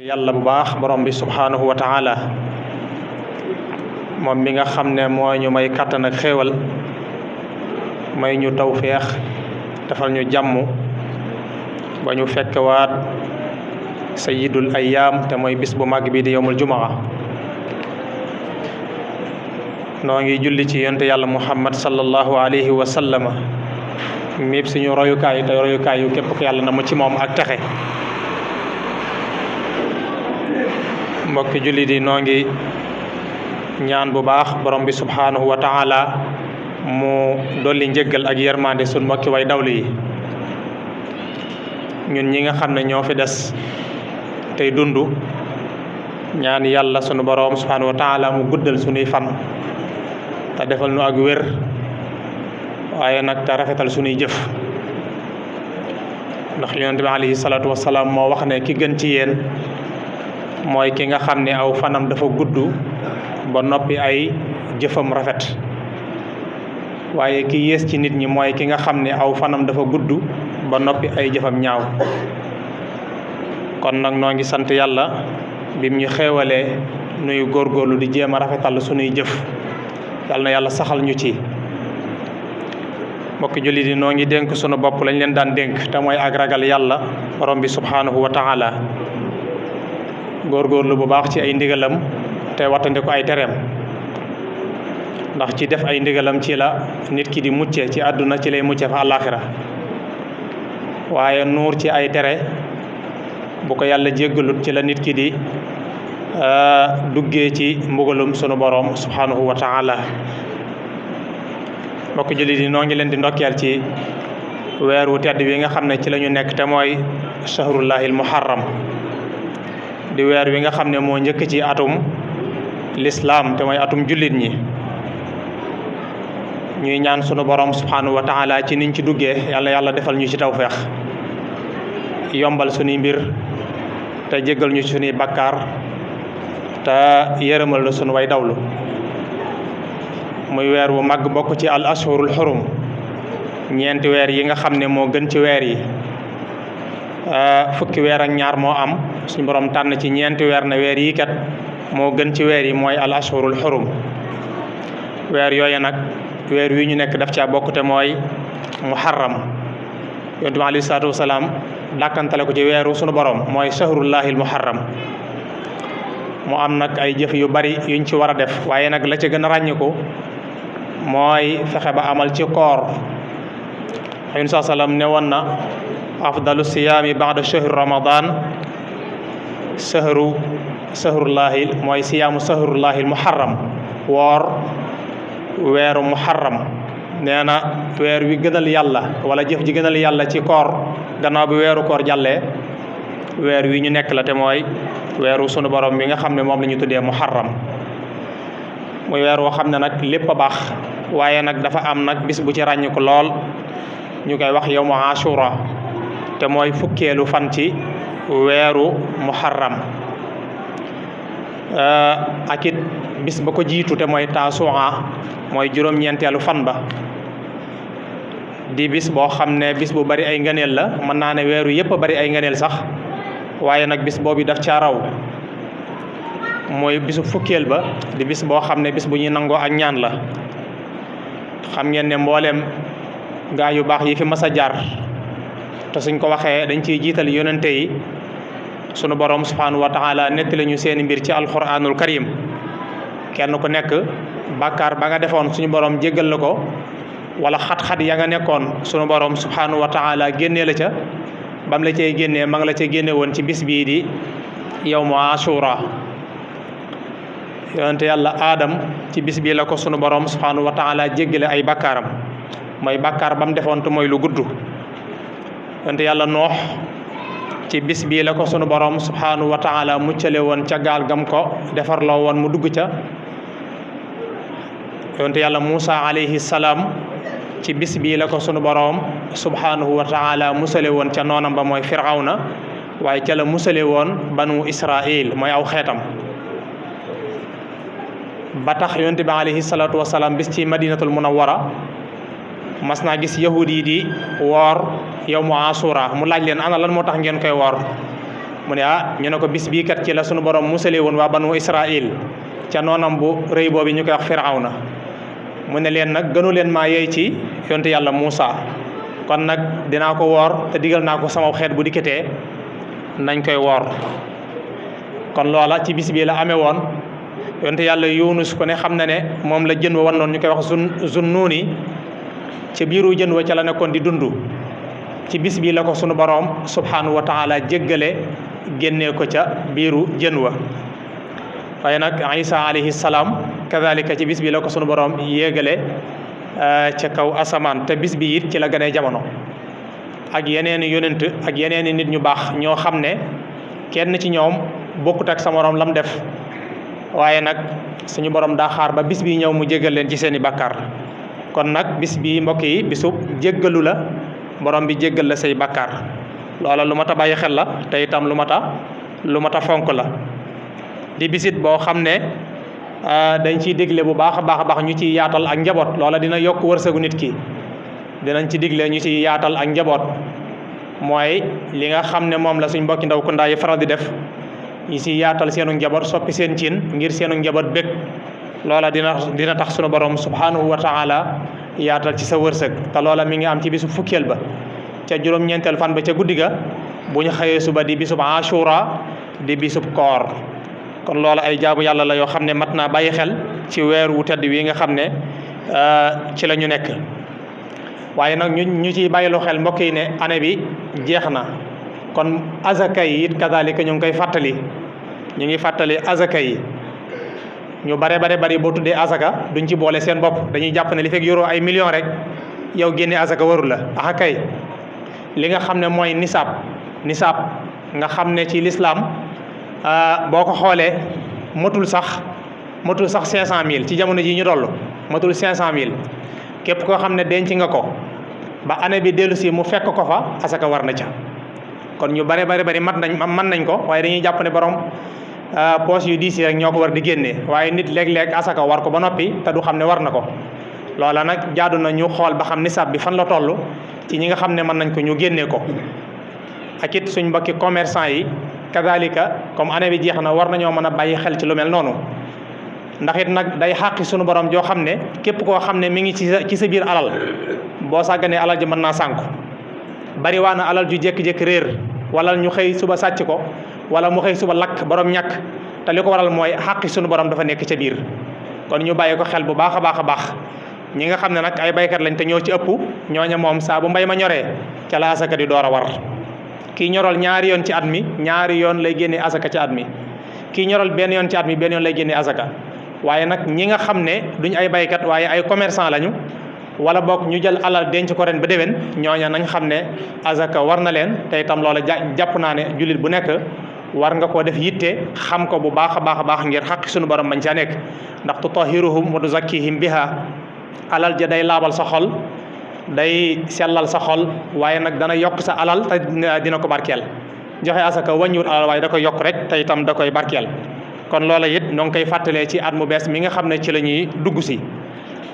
yàlla bu baax borom bi subhaanahu wa taala moom mi nga xam ne moo ñu may kàttan ak xéewal may ñu tawféex defal ñu jàmm ba ñu fekkwaat sayyidul ayyaam te mooy bis bu màgg bi di yowmul jumaa noo ngi julli ci yonte yàlla muhammad sallallahu alayhi wa sallama miib suñu royukaay te royukaay yu képp ko yàlla na mu ci moom ak texe mbokki julli di noo ngi ñaan bu baax borom bi subhaanahu wa taala mu dolli njëggal ak yermande sun mbokki way dawlu yi ñun ñi nga xam ne ñoo fi des tey dund ñaan yàlla sunu borom subhaanahu wa taala mu guddal sunuy fan te defal nu ak wér waaye nag te rafetal sunuy jëf ndax yonent bi alayhi salaatu wasalaam moo wax ne ki gën ci yéen mooy ki nga xam ne aw fanam dafa gudd ba noppi ay jëfam rafet waaye ki yées ci nit ñi mooy ki nga xam ne aw fanam dafa gudd ba noppi ay jëfam ñaaw kon nag noo ngi sant yàlla bim ñu xéewalee nuyu góorgóorlu di jéem a rafetal sunuy jëf yàlla na yàlla saxal ñu ci mbokki jullit yi noo ngi dénk sunu bopp lañ leen daan dénk te mooy ak ragal yàlla borom bi subhaanahu wa taala góorgóorlu bu baax ci ay ndigalam te wattandi ko ay tereem ndax ci def ay ndigalam ci la nit ki di mucce ci àdduna ci lay mucce fa àllaaxira waaye nuur ci ay tere bu ko yàlla jéggalut ci la nit ki di duggee ci mbugalum sunu borom subhanahu wa taala mbokk jullit yi noo ngi leen di ndokkeel ci weer wu tedd wi nga xam ne ci la ñu nekk te mooy shahrullahil muharram di weer wi nga xam ne moo njëkk ci atum lislaam te mooy atum jullit ñi ñuy ñaan sunu borom subhanahu wa taala ci niñ ci duggee yàlla defal ñu ci tawfeex yombal sunuy mbir te jéggal ñu sunuy bakkaar te yërëmal na sunu way dawlu muy weer wu mag bokk ci al ashhurul xurum ñeenti weer yi nga xam ne moo gën ci weer yi fukki weer ak ñaar moo am suñu borom tànn ci ñeenti weer na weer yi kat moo gën ci weer yi mooy al ashhurul xurum weer yooyu nag weer wi ñu nekk daf caa bokk te mooy muharram yonent bi alayhi salaatu wasalaam dàkkantale ko ci weeru sunu borom mooy shahrullahil muharram mu am nag ay jëf yu bari yuñ ci war a def waaye nag la ca gën a ràññiku mooy fexe ba amal ci koor yonent saa salaam ne woon na afdalu siyaami ba'da shahri ramadan shahrullahil mooy siyaamu shahrullahil muharram woor weeru muharram nee na weer wi gënal yàlla wala jëf ji gënal yàlla ci koor gannaaw bi weeru koor jàllee weer wi ñu nekk la te mooy weeru sunu borom bi nga xam ne moom la ñu tuddee muharram muy weer woo xam ne nag lépp a baax waaye nag dafa am nag bis bu ci ràññiku lool ñu koy wax yawmu ashura te mooy fukkeelu fan ci weeru muharram ak it bis ba ko jiitu te mooy taasu'a mooy juróom-ñeenteelu fan ba di bis boo xam ne bis bu bari ay ngëneel la mën naa ne weeru yëpp a bari ay ngëneel sax waaye nag bis boobu daf caa raw mooy bisu fukkeel ba di bis boo xam ne bis bu ñuy nangoo ak ñaan la xam ngeen ne mbooleem gaa yu baax yi fi mas a jaar te suñ ko waxee dañ ciy jiital yonente yi sunu borom subhanahu wa taala nettali ñu seeni mbir ci alquranul karim kenn ku nekk bàkkaar ba nga defoon suñu borom jéggal la ko wala xat-xat ya nga nekkoon sunu borom subhanahu wa taala génnee la ca bam la cay génnee ma nga la ca génne woon ci bis bii di yawmu ashura yonente yàlla aadam ci bis bii la ko sunu borom subhanahu wa taala jéggale ay bàkkaaram mooy bàkkaar bam defoon te mooy lu gudd yonente yàlla noox ci bis bii la ko sunu borom subhanahu wa taala muccale woon ca gaal gam ko defarloo woon mu dugg ca yonte yàlla Muusa alayhi salaam ci bis bii la ko sunu borom subhanahu wa taala musale woon ca noonam ba mooy firawna waaye ca la musale woon banu Israil mooy aw xeetam ba tax yonte bi alayhi salaatu wasalaam bis ci madinatul munawwara mas naa gis yahud yi di woor yawmu ashura mu laaj leen ana lan moo tax ngeen koy woor mu ne ñu ne ko bis bii kat ci la sunu borom musale woon waa banu Israil ca noonam bu rëy boobu ñu koy wax Firawna mu ne leen nag gënu leen maa yey ci yonte yàlla Muusa kon nag dinaa ko woor te digal naa ko sama xeet bu dikkatee nañ koy woor kon loola ci bis bii la amee woon yonte yàlla Yunus ko ne xam na ne moom la jën wa wan noonu ñu koy wax Zunnuuni ca biiru jën wa ca la nekkoon di dund ci bis bii la ko sunu boroom subhanahu wa taala jéggale génnee ko ca biiru jën wa waaye nag Isa alayhi salaam kadalika ci bis bi la ko sunu borom yéegale ca kaw asamaan te bis bi it ci la gënee jamono ak yeneeni yonent ak yeneeni nit ñu baax ñoo xam ne kenn ci ñoom bokkut ak sa morom lam def waaye nag suñu borom daa xaar ba bis bi ñëw mu jéggal leen ci seeni bàkkaar kon nag bis bi mbokk yi bisub jéggalu la borom bi jéggal la say bàkkaar loola lu mat a bàyyi xel la te itam lu mat a fonk la di bisit boo xam ne dañ ciy digle bu baax a baax ñu ciy yaatal ak njaboot loola dina yokk wërsëgu nit ki dinañ ci digle ñu ciy yaatal ak njaboot mooy li nga xam ne moom la suñ mbokki ndaw ku ndaa yi faral di def ñi ciy yaatal seenu njaboot soppi seen cin ngir seenu njaboot bég loola dina tax sunu borom subhanahu wa taala yaatal ci sa wërsëg te loola mi ngi am ci bisu fukkeel ba ca juróom-ñeenteel fan ba ca guddi ga bu ñu xëyee suba di bisub Ashura di bisub koor kon loola ay jaamu yàlla la yoo xam ne mat naa bàyyi xel ci weer wu tedd wi nga xam ne ci la ñu nekk waaye nag ñu ciy bàyyiloo xel mbokk yi ne année bi jeex na kon azaka yi it kadalika ñu ngi koy fàttali ñu ngi fàttali azaka yi ñu bari boo tuddee azaka duñ ci boole seen bopp dañuy jàpp ne li fekk yoroo ay millions rek yow génne azaka warul la axa kay li nga xam ne mooy nisaab nga xam ne ci lislaam boo ko xoolee matul sax 500 000 ci jamono ji ñu toll matul 500 000 képp koo xam ne denc nga ko ba année bi dellu si mu fekk ko fa asaka war na ca kon ñu bari mën nañ ko waaye dañuy jàpp ne borom poos yu diis yi rek ñoo ko war di génnee waaye nit léeg-léeg asaka war ko ba noppi te du xam ne war na ko loola nag jaadu na ñu xool ba xam nisaab bi fan la toll ci ñi nga xam ne mën nañ ko ñu génnee ko ak it suñ mbokki commerçant yi kadalika comme année bi jeex na war nañoo mën a bàyyi xel ci lu mel noonu ndax it nag day xàqi sunu borom joo xam ne képp koo xam ne mi ngi ci sa biir alal boo sàgganee alal ji mën naa sànku bari waa na alal ju jékki-jékki réer wala ñu xëy suba sàcc ko wala mu xëy suba lakk borom ñàkk te li ko waral mooy xàqi sunu borom dafa nekk ca biir kon ñu bàyyi ko xel bu baax a baax ñi nga xam ne nag ay baykat lañ te ñoo ci ëpp ñooña moom saa bu mbay ma ñoree ca la asaka di door a war kii ñorol ñaari yoon ci at mi ñaari yoon lay génnee asaka ci at mi kii ñorol benn yoon ci at mi benn yoon lay génnee asaka waaye nag ñi nga xam ne duñ ay baykat waaye ay commerçant lañu wala boog ñu jël alal denc ko ren ba déwén ñooña nañ xam ne asaka war na leen te itam loola jàpp naa ne jullit bu nekk war nga koo def yitte xam ko bu baax a baax ngir xaqi sunu borom bañ caa nekk ndax tutahiruhum wa tuzakkihim biha alal ja day laabal sa xol day sellal sa xol waaye nag dana yokk sa alal te dina ko barkeel joxe asaka wàññiwut alal waaye da koy yokk rek te itam da koy barkeel kon loola it ñoo ngi koy fàttalee ci at mu bees mi nga xam ne ci la ñuy dugg si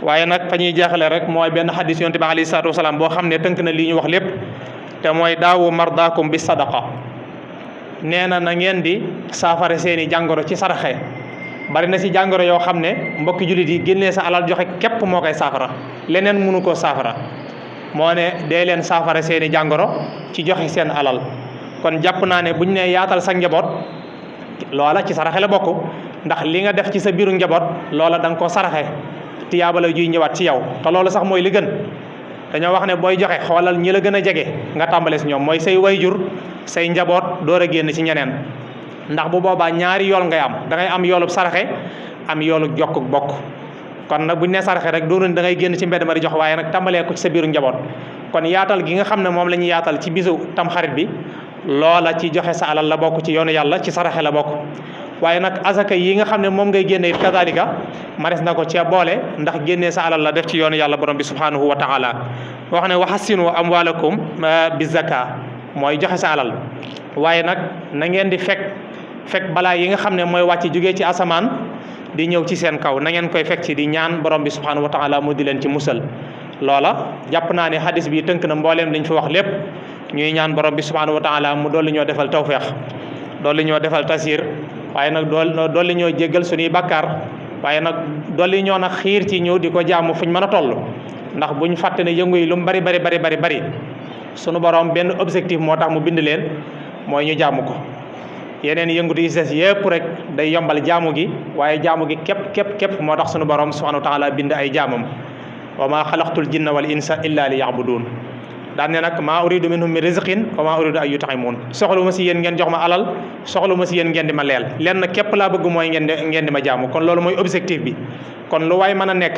waaye nag fa ñuy jeexale rek mooy benn xadis yonte bi alayhi salaatu wasalaam boo xam ne tënk na li ñu wax lépp te mooy daawu mardaakum bi sadaqa nee na ngeen di saafara seeni jàngoro ci saraxe bari na ci jàngoro yoo xam ne mbokki jullit yi génnee sa alal joxe képp moo koy saafara leneen mënu koo saafara moo ne dee leen saafara seeni jàngoro ci joxe seen alal kon jàpp naa ne buñ ne yaatal sa njaboot loola ci saraxe la bokk ndax li nga def ci sa biiru njaboot loola da nga koo saraxe tiyaaba la juy ñëwaat ci yow te loolu sax mooy li gën dañoo wax ne booy joxe xoolal ñi la gën a jege nga tàmbale si ñoom mooy say wayjur say njaboot door a génn ci ñeneen ndax bu boobaa ñaari yool ngay am da ngay am yoolub saraxe am yoolub jokk bokk kon nag buñ ne saraxe rek doonul da ngay génn ci mbedd ma di jox waaye nag tàmbalee ko ci sa biiru njaboot kon yaatal gi nga xam ne moom la ñuy yaatal ci bisu tamxarit bi loola ci joxe sa alal la bokk ci yoonu yàlla ci saraxe la bokk waaye nag asaka yi nga xam ne moom ngay génne it kadalika mares na ko cee boole ndax génnee sa alal la def ci yoonu yàlla borom bi subhanahu wa taala wax ne wahassinu amwalakum bi zaka mooy joxe sa alal waaye nag na ngeen di fekk balaa yi nga xam ne mooy wàcc jógee ci asamaan di ñëw ci seen kaw na ngeen koy fekk ci di ñaan borom bi subhanahu wa taala mu di leen ci musal loola jàpp naa ne hadis bi tënk na mbooleem liñ fi wax lépp ñuy ñaan borom bi subhanahu wa taala mu dolli ñoo defal tawfeex dolli ñoo defal tasir waaye nag dolli ñoo jéggal suñuy bàkkaar waaye nag dolli ñoo nag xiir ci ñu di ko jaamu fuñ mën a toll ndax buñ fàtte ne yëngu yi lu mu bari sunu borom benn objectif moo tax mu bind leen mooy ñu jaamu ko yeneen yëngutu yi des yépp rek day yombal jaamu gi waaye jaamu gi képp moo tax sunu borom subhanahu wa taala bind ay jaamam wa ma xalaqtul jinna wal insa illa li ya'budun daan ne nag maa uridu minhum min rizqin wa maa uridu an yut'imun soxlu ma si yéen ngeen jox ma alal soxlu ma si yéen ngeen di ma leel lenn képp laa bëgg mooy ngeen di ma jaamu kon loolu mooy objectif bi kon lu waay mën a nekk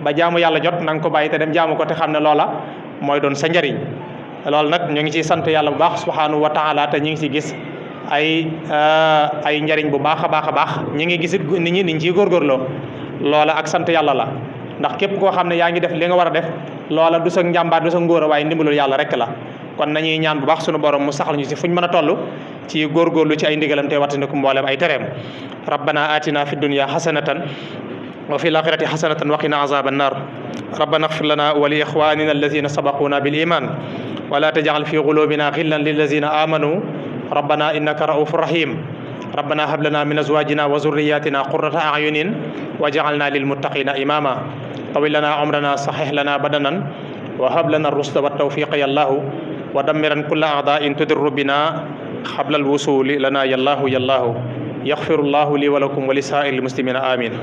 ba jaamu yàlla jot na nga ko bàyyi te dem jaamu ko te xam ne loola mooy doon sa njariñ loolu nag ñu ngi ciy sant yàlla bu baax subhanahu wa taala te ñu ngi si gis ay njariñ bu baax a baax ñi ngi gisit nit ñi niñ ciy góorgóorloo loola ak sant yàlla la ndax képp koo xam ne yaa ngi def li nga war a def loola du sa njàmbaar du sa ngóor a waaye ndimbalul yàlla rek la kon nañuy ñaan bu baax sunu borom mu saxal ñu si fuñ mën a toll ci góorgóorlu ci ay ndigalam te wattandiku mboolem ay tereem rabbana atina fi dunya hasanatan wa fi l-axirati hasanatan wa qina azaba annar rabbana ighfir lana wa li ikhwanina alladhina sabaquna bil iman wa la taj'al fi qulubina ghillan lil ladzina amanu rabbana innaka ra'ufur rahim rabbana hab lana min azwajina wa zurriyyatina qurrata a'yunin waj'alna lil muttaqina imama tawil lana umrana sahih lana badanan wa hab lana ar-rushda wat tawfiqa ya allah wa dammiran kulla a'da'in tudirru bina qabla al-wusuli lana ya allah yaghfirullahu li wa lakum wa li sa'iril muslimina amin